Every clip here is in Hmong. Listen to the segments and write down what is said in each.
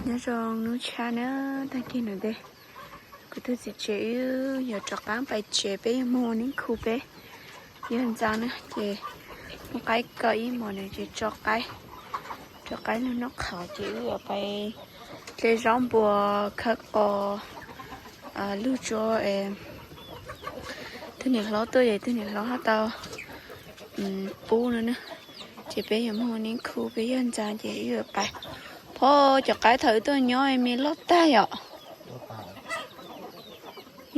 Nyob zoo hnub tshiab na, tag kis no ces kuv tus txiv tsev wb yuav rov qab pais tsev, peb yuav mus neb khu peb yawg ntxaa na, ces muaj qaib ko ib hmos na ces tso qaib, tso qaib lug noj qhauv ces wb yuav pais dlej zaub npua khawb qos lug tsua. Tug niam hlob tuaj ces tug niam hlob ho tau pub no na, ces peb yuav mus neb khu peb yawg ntxaa ces wb yuav pais. Phoj, cov qaib thaum wb tuaj nyob me loj tag yom.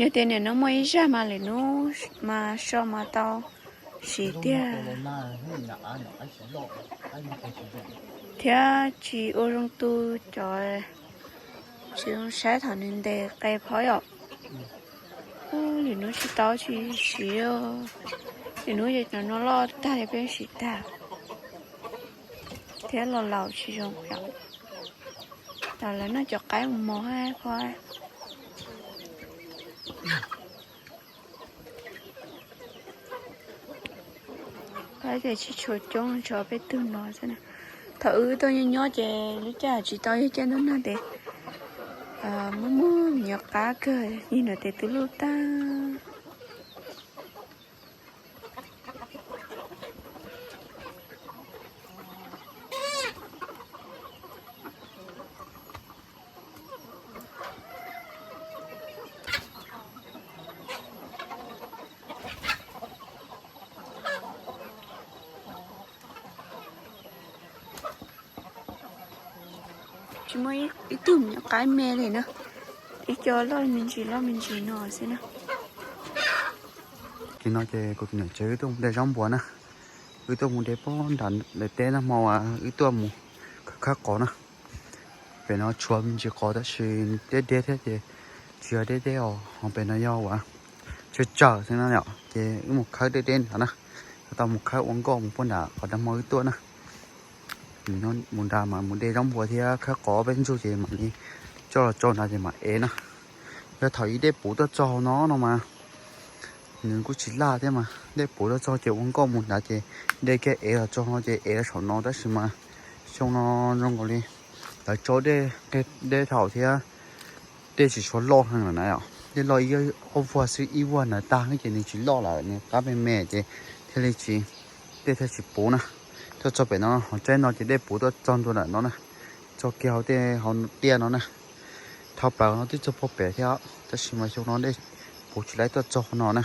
Yog tias nim no muaj ib zag mas lwm hnub mas so mas tau siv tiag. Thiab tsis ua zoo tu cov, tsis zoo saib thaum nws ntes qe phov yom. Lwm hnub tsis tau tsis siv, lwm hnub no loj tag li peb siv tag. Thiab los laus tsis zoo yom. Tam lawv noj cov qaib mus mos hab phoj. Qaib ces tsis tshua coob, tsuas peb tug no xwb na. Thaum wb tuaj nyob nyob ces lub caij tsis tau yog caij ntuj nag ces muaj muaj me nyuam qab kawg, yog no ces twb luj tag. Tsis muaj ib tug me nyuam qaib me li na, ib co loj me ntsis loj me ntsis no xwb na. Kis no ces kuv tus niam tsev wb tuaj mus de zaub npua na, wb tuaj mus de puag nram lawv teb na, hmo wb tuaj mus khawb qos na. Pem no tshuav me ntsis qos tab sis deb deb thiab ces tsis yog deb deb os, ho pem no yog ua tsawg tsawg xwb na yom, ces wb mus khawb deb deb nrad na, tau mus khawb ua nkauj mus puag nram qhov dag hmo wb tuaj na. Mus nrad mas mus de zaub npua thiab khawb qos peb ntsug ces mam li coj los tsau nrad ces mam ev na. Yog thaum ib dej puv tuaj txog hauv no no mas nws kuj tsis laj thiab mas, dej puv tuaj txog ces ua nkauj mus nrad ces de kiag ev los txog no ces ev los saum no tab sis mas xyoo no zoo nkaus li lawv tsau dej thaum thiab dej tsis tshua loj heev lawm na yom, dej loj ib ob vuag xwb, ib vuag ntawd tag ces nws tsis loj lawm, nws qab me me ces thiaj li tsis, dej thiaj tsis puv na. Tuaj txog pem no ho tsaib no ces dej puv tuaj txog ntua ntawm no na, txog kiag hauv tej hauv tiaj no na. Dhau plaws no twb txog puag pem thiab tab sis mas xyoo no dej puv tsis laib tuaj txog no na.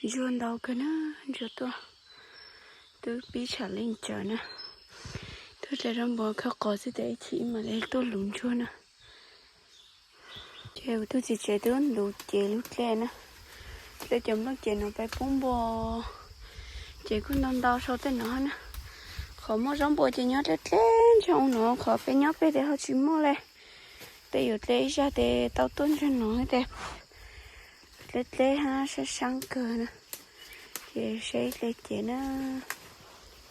Ntsuag ntau kawg na, ntsuag tuaj twb pib tsham leej tsawv na. Tuaj dlej zaub npua khawb qos xwb tes ib chim mam li tuaj luv ntsuag na. Ces kuv tus txiv tsev twb luv cev lub dlej na, dlej cov nplooj cev no peb pub npua, ces kuj ntau ntau sau tej no na. Qhov muaj zaub npua ces nyob dleb dleb ntsoog no, qhov peb nyob pem tes ho tsis muaj li. Peb yuav dlej ib zag tes tau tuaj ntsoog no tes dleb dleb hab sab sab kawg na. Ces saib ib dlej cev na,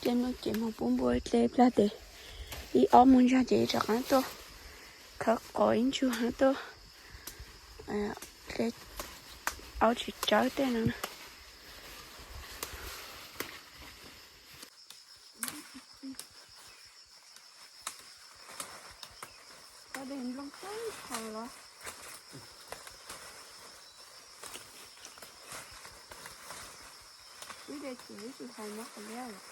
dlej nplooj cev mus pub npua ib dlej plag tes ib ob mus ntsoog ces rov qab tuaj khawb qos ib ntsuag hab tuaj dlej aub tsis tsawb tej no na. Koj de nplooj tag thaum los. Wb de ces wb tsis hais nyob qhov liab lawm.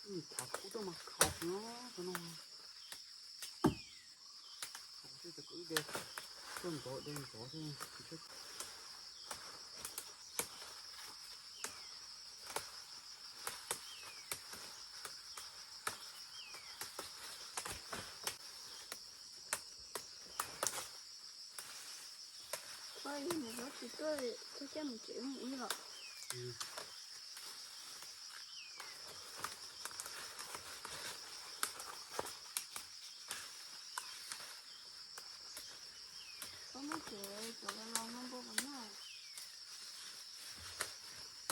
Thav kub tuaj mas khaus no, no. Khaus xwb, cov kub de tuaj ntxov de ntxov xwb. Ua ib mus hlab tsis tuaj, koj coj mus tsev mus ib los. Koj muab tsev cov los los no npua puas noj?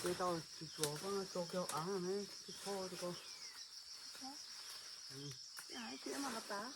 Ces tau tsis tsuav koj tso kiag av ne, tsis txhob rau koj. Tsis mas los tas.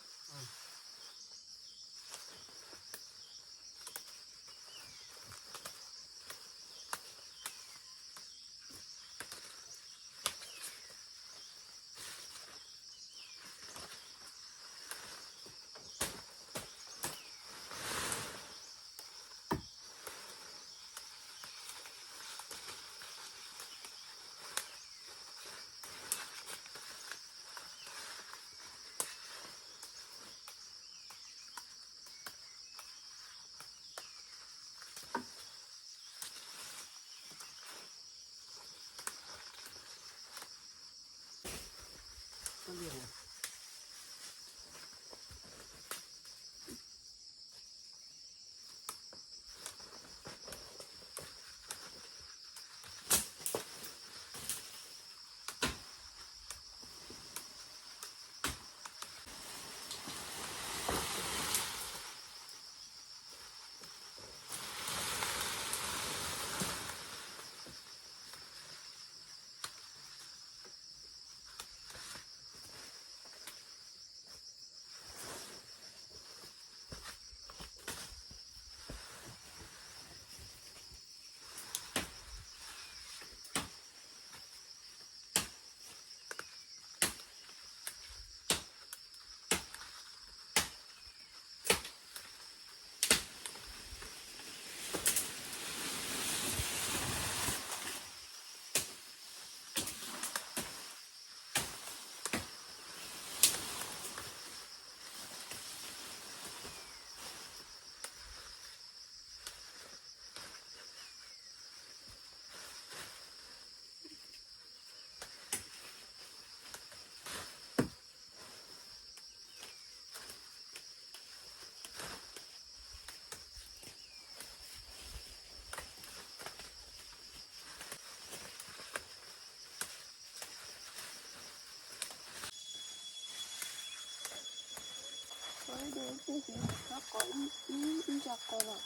Ib ntsa qos los.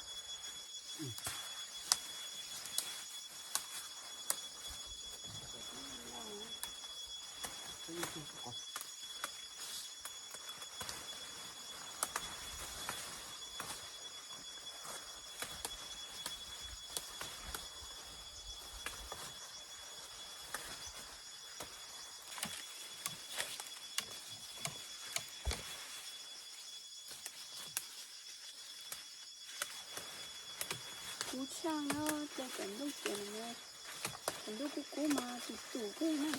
Kub tshaj na, caij cov nplooj ces no, cov nplooj kub kub mas tus tus kawg na.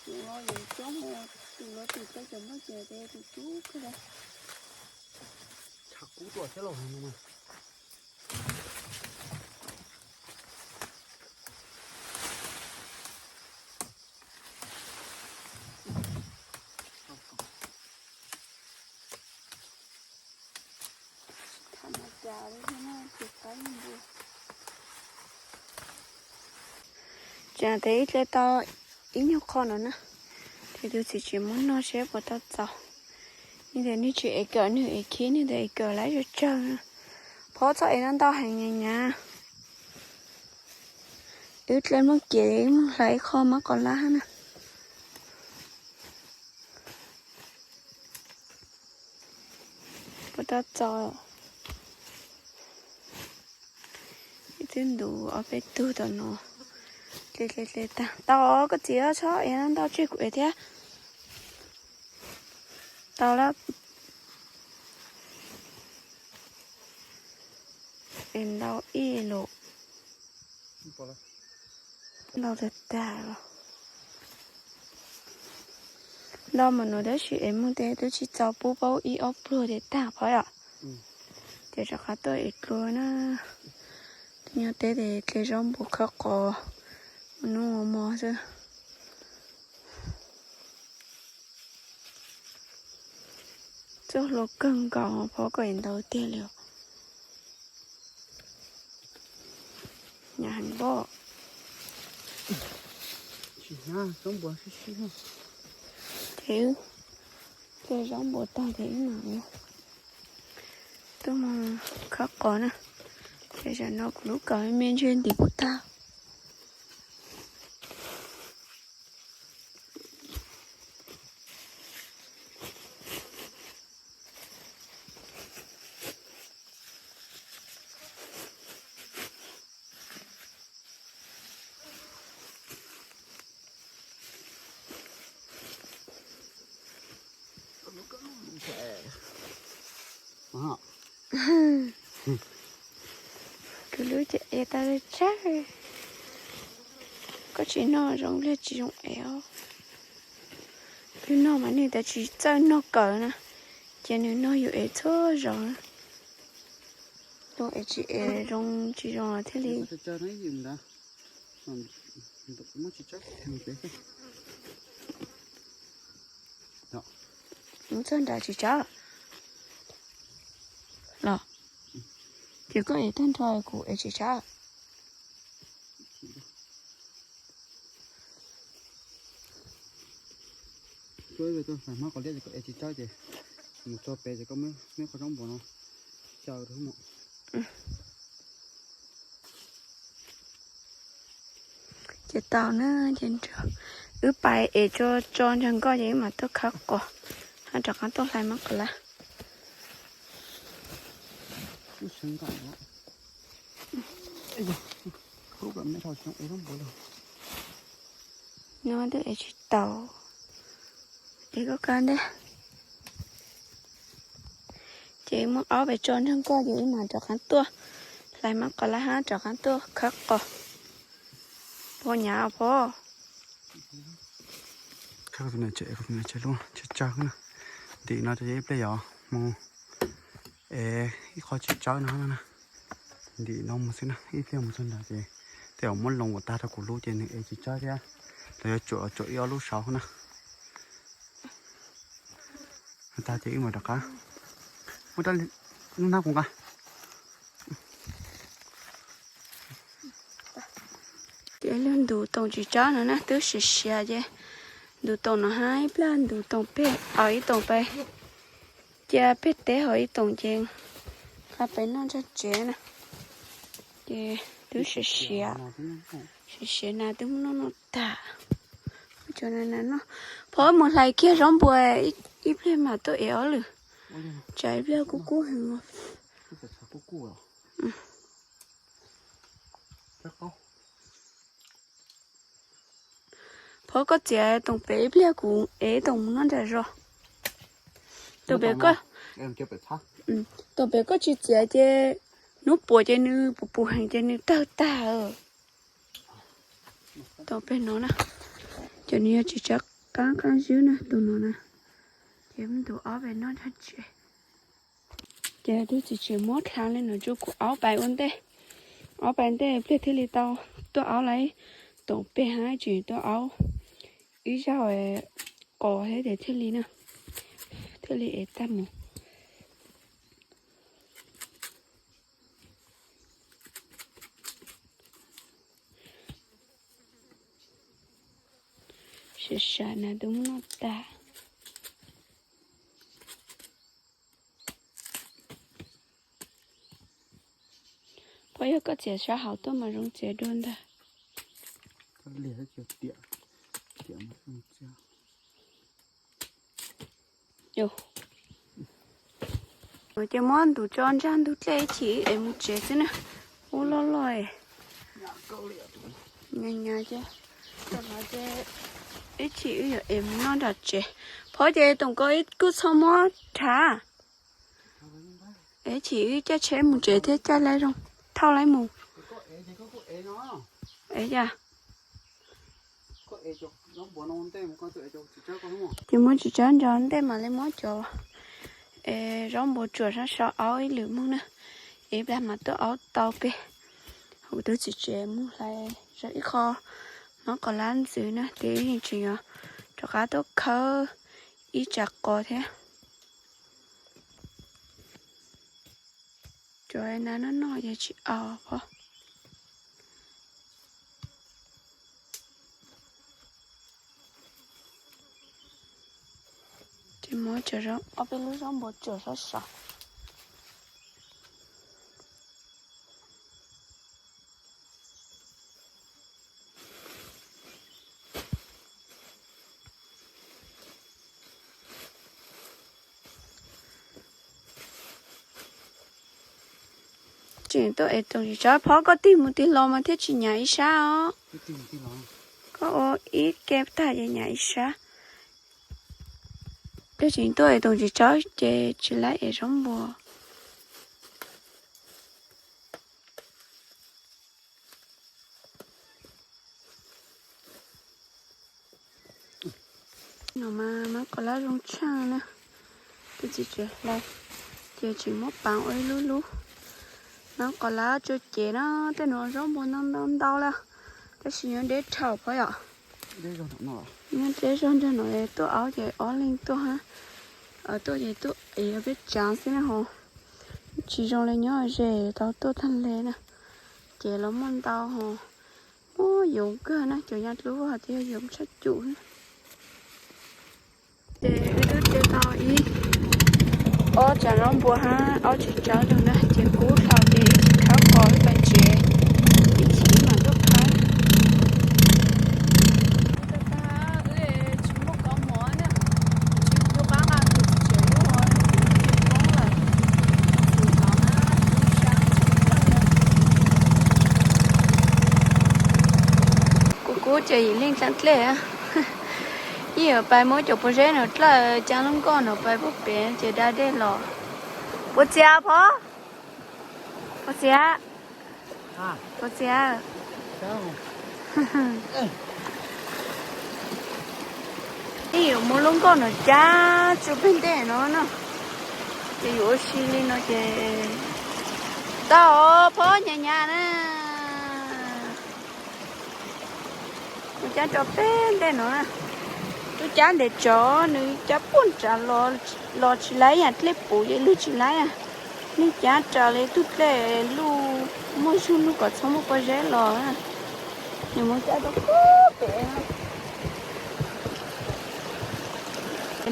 Tus los yeej coob, tus los tus caij cov nplooj ces ces tus cub kawg li. Tshav kub tuaj thiab lauj. Tseem tes ib tle tau ib nyuag qho no na, ces tus txiv tsis muab noj seb puas tau txaus. Nws tias nws tsis ev kawm, nws ev khib, nws tias ev kawm lawm tsawg tsawg na. Phob txhob ev ntau ntau heev nyav nyav. Wb tle muab kiav, wb muab hlawv ib qho mab qos lab na. Puas tau txaus? Ib tug ntuv ob peb tug tom no. Tle tle tle tag. Tau os koj txiv, txhob ev ntau tseg kuv ev thiab. Tau lawm. Ev ntau ib lus. Ntau tag tag los. Nto mus no tab sis es muag tes twb tsis txaus pub paub ib ob pluag tes tag phov yom. Ces rov qab tuaj es dlua na. Nyob teb tes dle zaub npua khawb qos ua hnub ua hmo xwb. Txoj hlua kawg nkaus phov koj es ntau tiag li os. Nyam heev pob. Ces wb hle zaub npua tag ces wb mam tuaj mus khawb qos na. Ces zaum no kuv lub kawm me ntshe ntim kuv tag. Kuv lub ces ev tau li tsawg. Koj tsis noj zoo li tsis zoo ev os. Yus noj mas nws tab tsis txawj noj kawm na, ces nws noj yus ev txhua zaus. Zoo ev tsis ev, zoo tsis zoo los thiaj li mus txog nrad tsis tsawg los. Ces koj ev tag nrho kuv ev tsis tsawg. Hmab qos liab ces koj ev tsis tsawg ces mus txog pem ces koj muab qhov zaub npua no xyaw rau mus. Ces tau na, ces wb pais es tso tso ntsag nkoj ces wb mam tuaj khawb qos, ho rov qab tuaj hlais mab qos lab. No twb ev tsis tau, ev koj kab ntej. Ces muab ob pes tso nrog koj ces wb mam rov qab tuaj hlais mab qos lab hab rov qab tuaj khawb qos. Pog nyav pog. Lub tsis tsawg na, ntim no ces ib pliag yog mus es ib qho tsis tsawg no na. Ntim no mus xwb na, ib pliag mus txog nrad ces tej zaum muab loo ua tag rau kuv lub ces nws ev tsis tsawg thiab, los yuav tsuam tsuam ib ob lub saud na. Tag ces wb mam rov qab. Muab rab nub nab kuv nqa. Ces lub ntus toom tsis tsawg no na, twb siav siav ces ntus toom no hab ib pliag ntus toom pem, ib toom pem cia pem teb ho ib toom ces nqa pem noj ntsag tsev na. Ces twb siav siav, siav siav na twb muab noj noj tag. Pog mus hlais kiag zaub npua ib pliag mam tuaj ev ob lwm, tsam ib pliag kub kub heev. Pog koj txiav toom pem ib pliag kuv ev toom mus noj nram zos. Toom pem koj, toom pem koj tsis txiav ces hnub puas ces nws puas puas heev ces nws tawg tag. Toom pem no na, ces nws yog tsis tsawg, qaab qaab zwb na tus no na. Ces ntu ob pem noj ntsag tsev. Ces twb tsis tsis muab dlha li no tsuas kuv aub pais ua ntej, aub pais ntej pliag thiaj li tau tuaj aub lawm. Toom pem hab tseem tuaj aub ib zaug qos thiab ces thiaj li na, thiaj li ev tag mus. Siav siav na twb muab noj tag. Pog yog koj txiav sab hauv tuaj mas zoo txiav dua ntag. Ces muab ntu tso ntsag ntug dlej ib chim es mus tsev xwb na. Ub loj loj, nyas nyas ces ib chim wb yuav es mus noj nram tsev. Pog ces toom ko ib kuj txhob muab rhav. Ib chim wb caij tsheb mus tsev thiab caij laib zoo thauj laib mus. Es yog Ces muab txiv tsawb ntso ntej mam li muab cov, es, zaub npua tsuam sab saud aub ib lwm mus na, ib plag mam tuaj aub tau pem. Kuv tus txiv tsev mus hlais zaub ib qho, hmab qos lab ntxwv na, ces yeej tseem yuav rov qab tuaj khawb ib tsam qos thiab. Cov na noj noj ces tsis aus phom. Ces muab cov zaub, ob peb lub zaub npua tsuam sab saud. Tseem tuaj es toom tsis tsawb, Phob, koj tig mus tig los mas thiaj tsis hnyav ib sab os. Koj ua ib ke tag ces hnyav ib sab. Tej tseem tuaj es toom tsis tsawb ces tsis laib es zaub npua. No mas hmab qos lab zoo tshaaj na, tus txiv tsev hlais, ces tseem muab paav ua ib lub lub. Hmab qos lab tsuas cev na, tej nuav zaub npua ntau ntau ntau lawm, tab sis nyob deb dhau Phob yom. Nyob deb zog nrag no tuaj aub ces ob leeg tuaj hab, tuaj ces tuaj ev peb tsaav xwb na ho. Tsis zoo li nyob ze tau tuaj tag le na, ces los muaj ntau ho. Muaj yoov kawg na, cov nyaj dlub hos twb yog yoov tshaj cum na. Ces wb twb de tau ib ob tsaav zaub npua hab ob txiv tsawb lug na, ces kub dhau ces khawb qos wb pais tsev, ib chim mam tuaj khawb. Kuv kub ces yim leej dlaab dlej, yeej yuav pais muab cov pob zeb no dlawb caa lub nkoj no pais puag pem ces da dej los. Puas txias Phob? Puas txias? Puas txias? Yeej yuav muab lub nkoj no cab tsuj peg ntej no na, ces yuav ua si li no ces tau Phob, hnyav hnyav na. Kuv cab rau peg ntej no na, tub cab ntev tsawv, nws cab puag nrad los tsis laib yam dlej puv ces lug tsis laib. Neeg cab raws li tug dlej luj, muaj zug luj kom txhob muaj pob zeb los. Nws mus cab rau puag pem,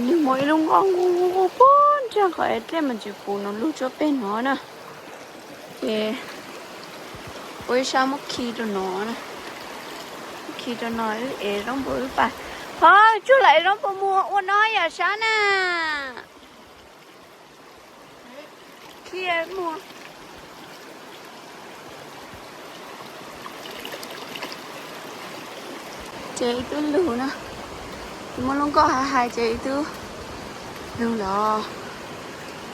nws muaj ib lub nkoj nqus nqus puag nrag qhov dlej mas tsis puv no lug tsuab peg no na. Ces ua ib sab muab khi rau no, khi rau no wb ev zaub npua wb pais. Phob, tsuj lam ev zaub npua mus ua no yam sab na. Khi mus. Ces wb twb lug na, muaj lub nkoj hais hais ces wb twb lug los.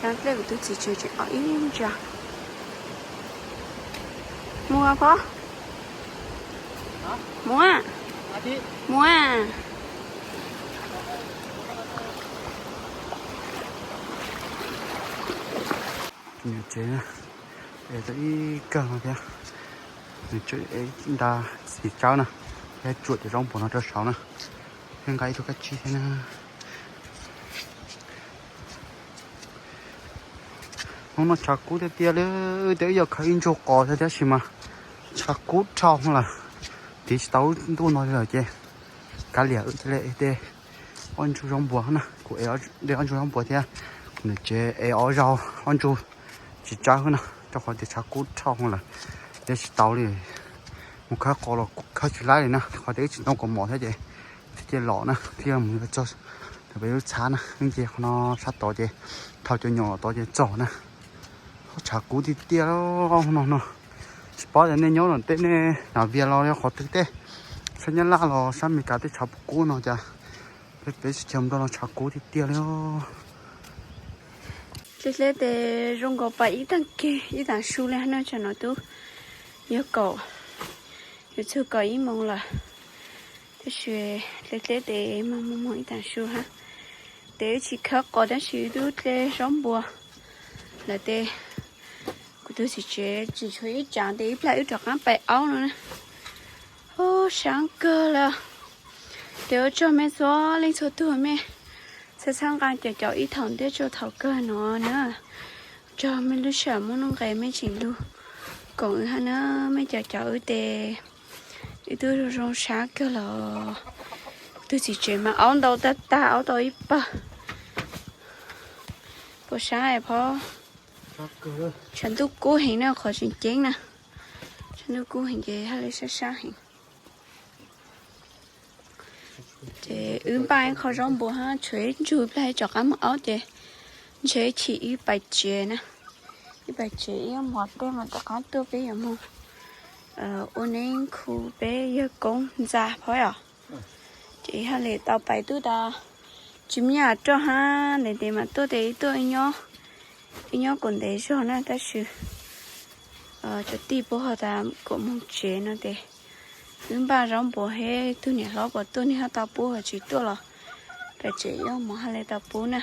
Dlej kuv twb txiv tseg tseem ib ntsa. Mus Phob. Mus, mus. Nws tsev, es tau ib kawg no thiab. Nws tsev es nta txiv tsawb na, thiab tsuam cov zaub npua no rau saud na. Thiab nqa ib tug kab tsib thiab na. Hnub no tshav kub tiag tiag li, tias wb yuav khawb ib ntsug qos thiab tab sis mas tshav kub dhau lawm, tiv tsis tau ntuj no li lawm ces kav liam wb thiaj li de ob ntsug zaub npua na. Kuv de ob ntsug zaub npua thiab, kuv niam tsev ev ob zaug ob ntsug txiv tsawb na, rau qhov tias tshav kub dhau lawm, de tsis tau li. Mus khawb qos los khawb tsis laib li na, qhov tias wb tsis ntoo kaus mom thiab ces thiaj cia los na, thiaj mus txog peb lub txhab na, nce qhov no sab tod ces thau cov nyom los tod ces txog na. Tshav kub tiag tiag no no, tsis paub tias nej nyob no tej nej hnav Vias los yog qhov twg tej, sab Nyab Laj los sab Amelikas tej tshav kub no cas peb tsis chaw nplog no tshav kub tiag tiag li. Dleb dleb tes zoo nkaus pais ib tag kis ib tag su li na, tsam no twb yog kaum, yuav txog kaum ib moos lawm. Tab sis dleb dleb tes mas muag muag ib taag su hab. Tes wb tsis khawb qos tab sis wb tub dleb zaub npua lawm tes kuv tug txiv tsev tseem tshuav ib tsaav tes ib plag wb rov qaab pais aub no na. Ub, sab kawg lawm. Tes ua tsaug mej txhua leej txhua tug mej txhawb txhawb nqaa caum caum wb thaum ntiaj teb thaum kawg no na. Tsaug mej lub sij hawm muaj nuj nqes mej tseem lug koom wb hab na, mej caum caum wb tes wb tub zoo zoo sab kawg lawm. Tug txiv tsev mas aub ntau tag tag, aub tau ib pawg. Puas sab phab? Tshav ntuj kub heev na, qhov tseem ceeb na. Tshav ntuj kub heev ces hab le sab sab heev. Ces wb npaj ib qho zaub npua hab tshuav ib ntsug plag rov qaab moog aub ces ntshe chim ib pais tsev na. Ib pais tsev ib ob hmos tej mas rov qaab tuaj peb yuav moog ua neeb khu peb yawg koob ntxa phab os. Ces hab le tau pais tub tas tsis muaj nyaj roj hab ntev ntev mas tuaj tes ib tuaj ib nyob kuas ntev zog na tab sis cov tij puab ho tas kuas moog tsev no tes wb npaj zaub npua hab tug niam hlob puas tuaj nwg hab tau pub, ho tsis tuaj los pais tsev ib ob hmos hab le tau pub na.